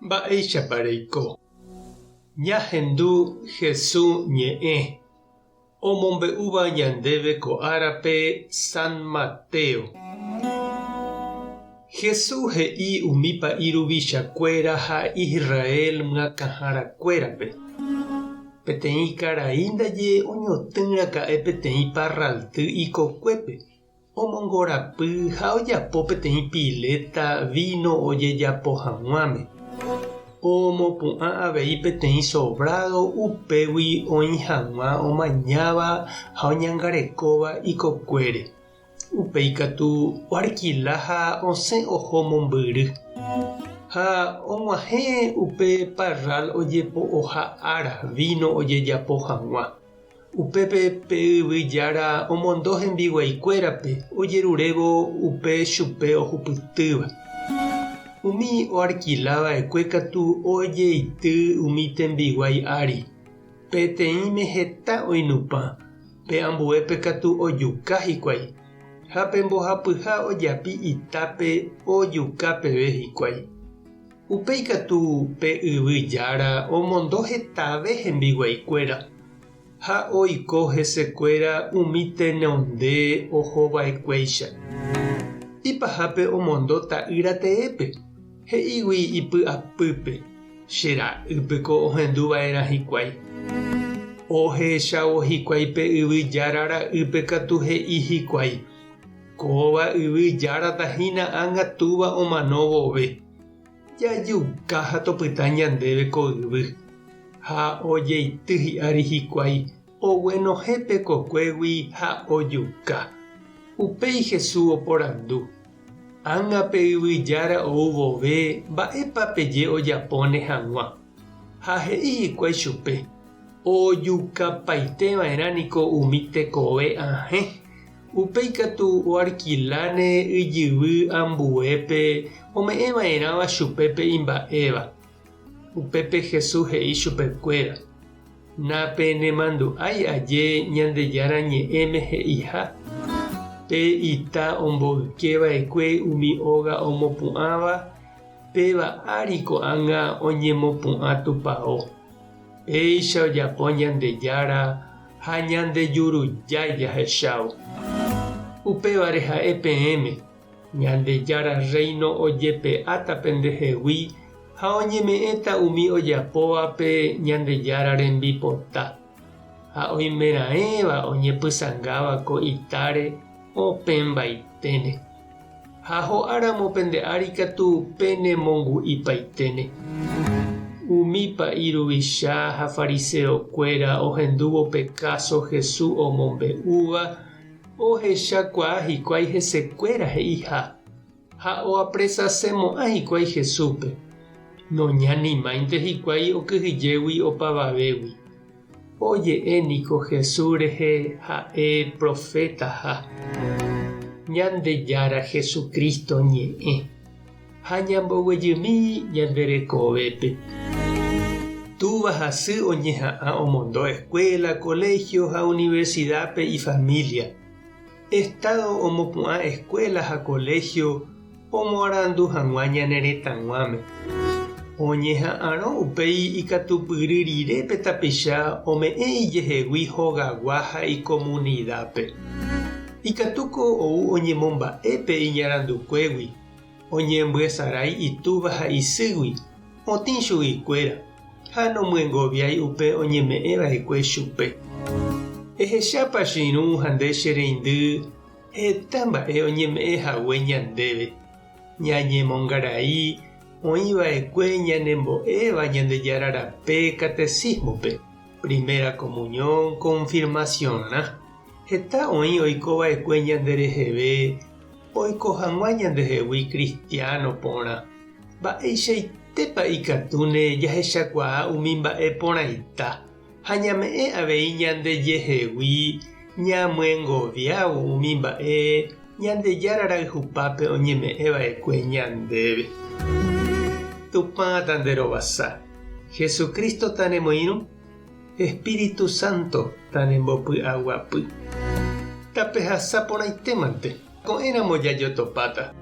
Mba'éichapa reiko? Ñahendu Hesu ñe'ẽ omombe'úva ñandéve ko árape San Mateo. Hesu he'i umi pa'i ruvichakuéra ha Israel myakãharakuérape, Peteĩ karai ndaje oñotỹraka'e peteĩ parralty ikokuépe, Omongorapy ha ojapo peteĩ piléta víno ojejapo hag̃uáme. Omopu'ã avei peteĩ sovrádo upégui oĩ hag̃ua omañáva ha oñangarekóva ikokuére. Upéi katu oarkila ha osẽ oho mombyry. Ha og̃uahẽ upe parrál ojepo'oha ára víno ojejapo hag̃ua. Upépe pe yvy jára omondo hembiguaikuérape ojerurévo upe chupe ohupytýva. Umi oarkila va'ekue katu ojeity umi tembiguái ári, peteĩme heta oinupã, pe ambuépe katu ojuka hikuái, ha pe mbohapyha ojapi itápe ojuka peve hikuái. Upéi katu pe yvy jára omondo hetave hembiguaikuéra, ha oiko hesekuéra umi tenonde ohova'ekuéicha. Ipahápe omondo ta'ýra teépe, he'ígui ipy'apýpe, Che ra'ýpeko ohendu va'erã hikuái. Ohechávo hikuái pe yvy jára ra'ýpe katu he'i hikuái, Kóva yvy járata hína ág̃a túva omano vove. Jajuka ha topyta ñandéve ko yvy. Ha ojeity hi'ári hikuái, oguenohẽ pe kokuégui ha ojuka. Upéi Jesús oporandu, Ág̃a pe yvy jára ou vove mba'épa peje ojapóne hag̃ua? Ha he'i hikuái chupe, Ojukapaite va'erã niko umi tekove ahẽ. Upéi katu oarkiláne yjyvy ambuépe ome'ẽ va'erãva chupe pe imba'éva. Upépe Jesús he'i chupekuéra, Napenemandu'ái aje Ñandejára Ñe'ẽme he'iha, Pe ita omboyke va'ekue umi óga omopu'ãva, péva ári ko'ág̃a oñemopu'ã tupao. Péicha ojapo Ñandejára ha ñandejurujái jahechávo. Upévare ha'e peẽme, Ñandejára Rréino ojepe'áta pendehegui ha oñeme'ẽta umi ojapóvape Ñandejára rembipota. Ha oimeraẽva oñepysangáva ko itáre opẽmbaiténe. Ha ho'áramo pende ári katu penemongu'ipaiténe. Umi pa'i ruvicha ha fariseokuéra ohendúvo pe káso Jesús omombe'úva, ohechakuaa hikuái hesekuéra he'iha, ha oapresasemo'ã hikuái Jesúspe. Noñanimáinte hikuái okyhyjégui opavavégui. Oje'e niko Jesús rehe ha'e profetaha. Ñandejára Jesucristo ñe'ẽ ha ñamboguejymi ñande rekovépe. Túva ha sy oñeha'ã omondo escuela, colegio ha universidad-pe ifamilia. Estado omopu'ã escuela ha colegio omoarandu hag̃ua ñane retãguáme. Oñeha'ãrõ upéi ikatupyry rire pe tapicha ome'ẽ ijehegui hogagua ha ikomunidápe. Ikatúko ou oñemomba'e pe iñarandukuégui, oñembyesarái itúva ha isýgui, otĩ chuguikuéra, ha nomyengoviái upe oñeme'ẽva'ekue chupe. Ehechápa che irũ ha nde che reindy Heta mba'e oñeme'ẽ hague ñandéve, ñañemongarai oĩ va'ekue ñanembo'éva Ñandejára rape catecismo-pe, primera comunión, confirmación-rã. Heta oĩ oiko va'ekue ñande reheve oiko hag̃ua ñandehegui cristiano porã. Mba'eichaitépa ikatúne jahechakuaa umi mba'e porãita Ha ñame'ẽ avei ñandejehegui ñamyengoviávo umi mba'e Ñandejára rayhupápe oñeme'ẽ va'ekue ñandéve. Tupã tanderovasa, Jesucristo tanemoirũ, Espíritu Santo tanembopy'aguapy. Tapehasa porãitémante, ko'ẽramo jajotopáta.